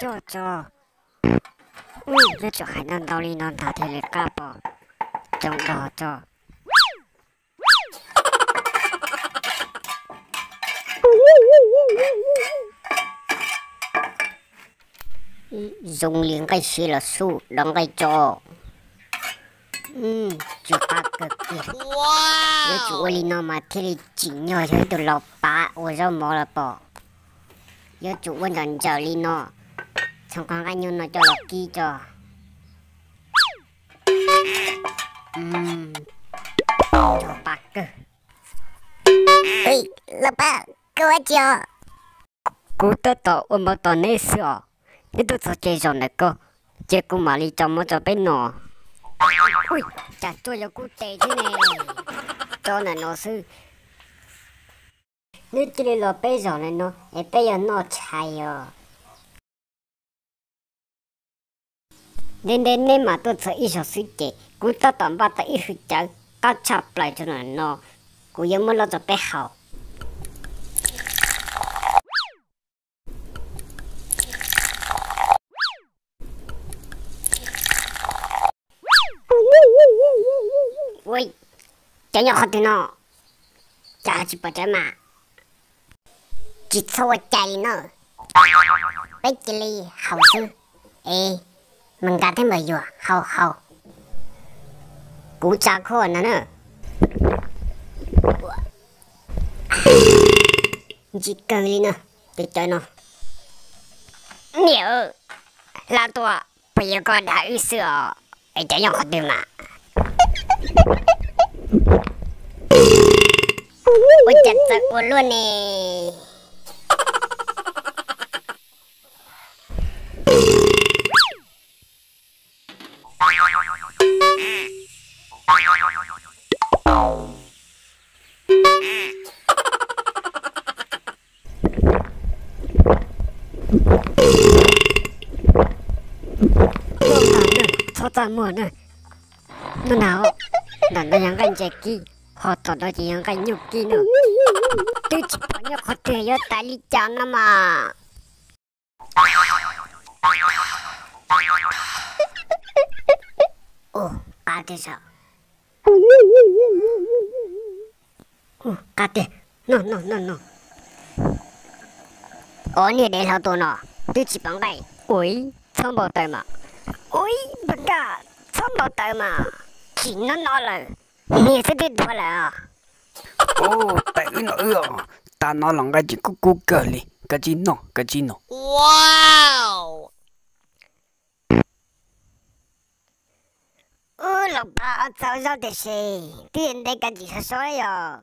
Coj tso. Yuav tsum hais ntau ntau li no ntag thiaj li qab pom. Coob dog tso. Zoo li nqaij siab los su, los nqaij tso. Tsw qab kawg kiag. Yuav tsum ua li no mas thiaj li tsim nyog yog ib tug laus pav ua zaub mov los pom. Yuav tsum ua ntsawm ntsawm li no, txhoov qhov nqaij nyuj no coj los kib tso. Tsw qab kawg. Laus pav, koj ua dab tsi os? Kuv tab tom ua npau taws neb xwb os. Neb tuaj txog ce zaum ntawm ko, ces kuv mam li tso mov tso peb noj. Ui, cas tsuas yog kuv tes thiab ne, tso ntawm no xwb. Neb cia li los peb zaum ntawm no es peb yuav noj tshais os. Ntev ntev neb mam tuaj txog ib zaug xwb ces kuv tab tom npaj tau ib hwj cawv qab tshaj plaws rau ntawm no, kuv yuav muab los rau peb haus. Ua cas nyob qhov twg no? Cas tsis pom cawv mas? Tsis txhob ua cas li no, peb cia li haus xwb. Es me nkad thiab npawg yuag, haus haus. Kuv tsa khuj no na. Ntsim kawg li no, cov cawv no. Niam, hla tuaj, puas yog koj dag wb xwb os? Es cov nyob qhov twg mas? Ua cas txawv ua luaj ne? Txhob txaj muag na. Hnub no, ntawm no yog nqaij ntses kib, ho tom no ces yog nqaij nyuj kib na. Twb tsis pom nyob qhov twg, yuav tas li cas no mas. Ua, qab tiag sav. Ua, qab tiag. No no no no. Ua, niag dev hlau tus no twb tsis pom nqaij. Ua, txhob npau taws mas. Ua, npawg Nkaj, txhob npau taws mas. Tsis no no lawm, niag xwb twb tuag lawm os. Ua, tais wb no wb os, tas no los nqaij tseem kub kub kawg li, kav tsij noj, kav tsij noj. Ub, los pab txaus zog tiam sis twb ntev kav tsij sov sov yog.